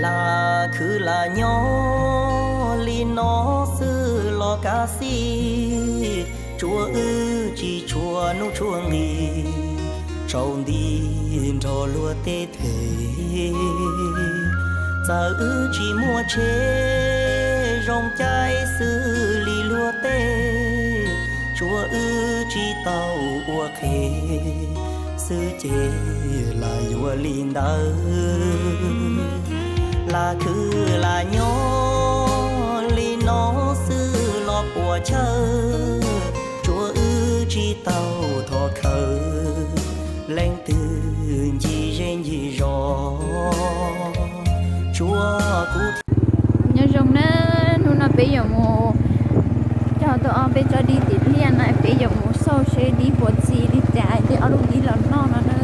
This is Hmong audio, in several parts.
Lam khwv lam nyob li no xwb los kav xij, tsuav wb tsis tshua hnub tshua nqis, tsaus nti nrog luag tej them. Txawm wb tsis muaj tsheb zoo caij xws li luag tej, tsuav wb tsis tau ua qhev xwb ces lam yuav li ntawd. Lam khwv lam nyob li no xwb los puas chawj, tsuav wb tsis tau thov khawv, leej twg ncig zej ncig zos tsuav kuv. Nyob zoo na, hnub no peb yuav mus cog tau ob peb tsob dib tim liaj na, peb yuav mus xauj seb dib puas txi li cas ces ob lub dib los noj no na.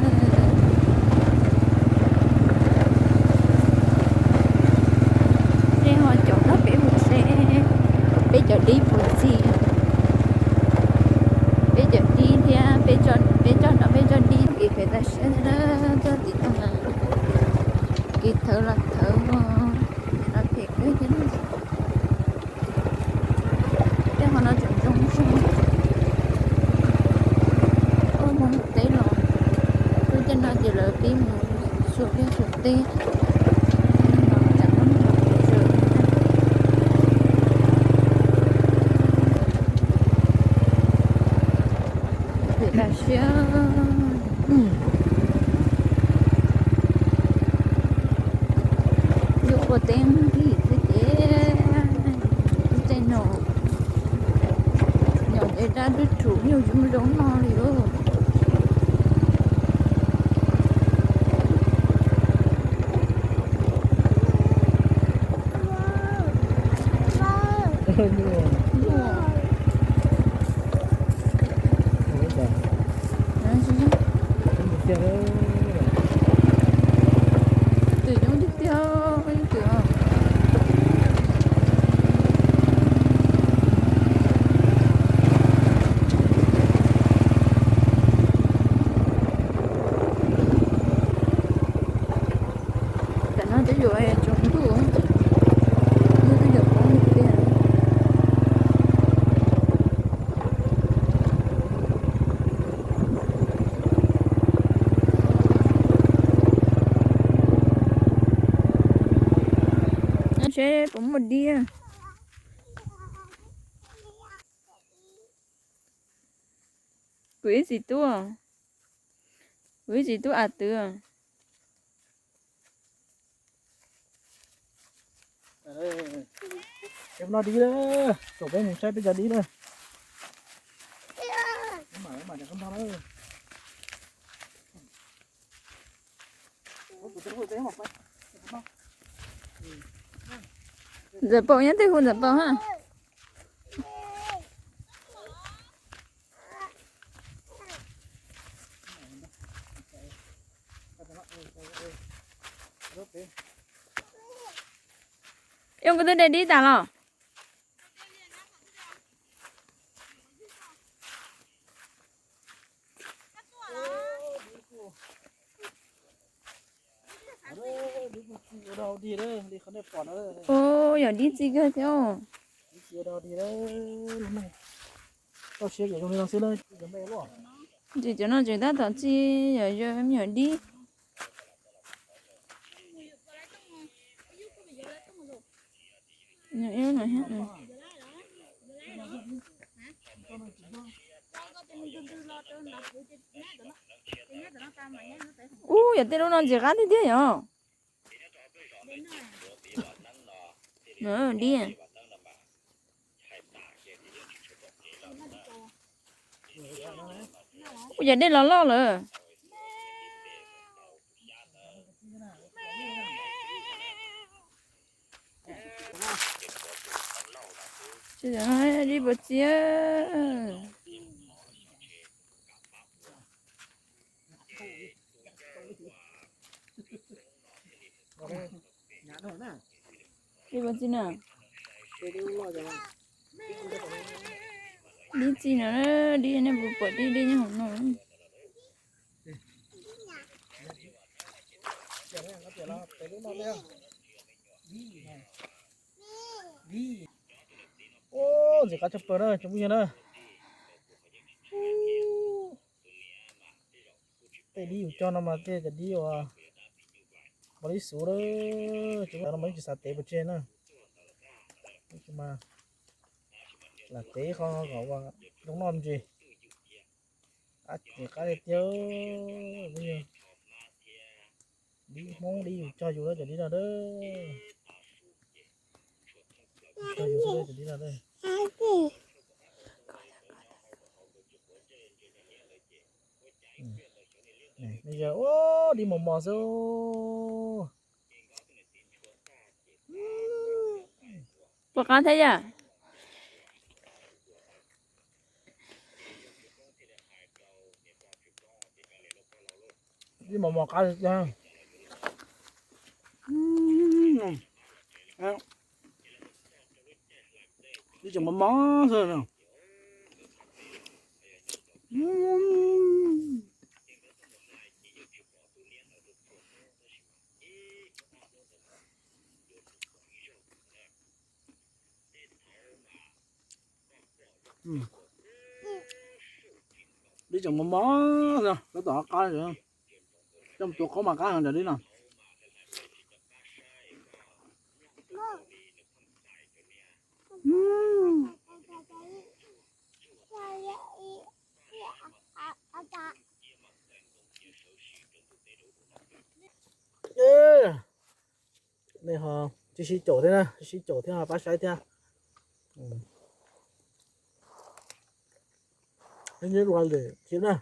Nej ho caum nrog peb mus seb peb cov dib puas txi, peb cov dib thiab peb tso, peb tso nrog peb tsob dib kev pem tam siab na, txog tim no mas kev thawv los thawv, no phem kawg thiab. Tej qhov no tseem zoo zoo. Tuaj Hmoob teb los, tuaj tej no ces lawv pib mus xuas liaj xuas teb. Phem tam siab. Yuav ua teb nqig xwb ces tej no nyom ces dab twb rhuv nyuj zoo zoo no li os. Twm nyob tiag tiag, twm. Tam no twb yuav tsaus ntuj, ntuj twb yuav poob tiag. Seb puas muaj dib. Kuv ib txiv tub, kuv ib txiv tub a twv. Peb no dib na, thaum peb mus saib peb cov dib na. Ntxawm Paum nyob twg hu Ntxawm Paum ha? Yoo, koj twb de dib tas los? Ua, yog dib txi kawg thiab. Tsis cov no tseem tab tom txi, yog yog me nyuam dib. Ub, yog tej lub no ntxim qab tiag tiag yog. Dib. Ua cas dej los loj lawm. Dib puas txi. Dib puas txi na? Dib txi na, dib nej puas pom dib, dib nyob hauv no. Ntxim qab tshaj plaws na tsoom phooj ywg na. Tej dib yus cog no mas tej cov dib uas npau li xuv lawm, tsoom phooj ywg no mas yeej tsis xav tev pov tseg na. Lam tev qhov kom ua zoo noj me ntsis. Ntxim qab tiag tiag. Dib Hmoob dib yus cog yus lawm cov dib no a. Cog yus lawm cov dib no a. Yog ua dib mos mos xwb. Puas qab thiab yom? Dib mos mos qab tiag. Dib tseem mos mos xwb. Dib tseem mos mos xwb, tab tom qab, coj mus tuav qaub mas qab heev cov dib no. Nej ho sib caum thiab na, sib caum thiab ho pab saib thiab. Nyob dua lwm clip na.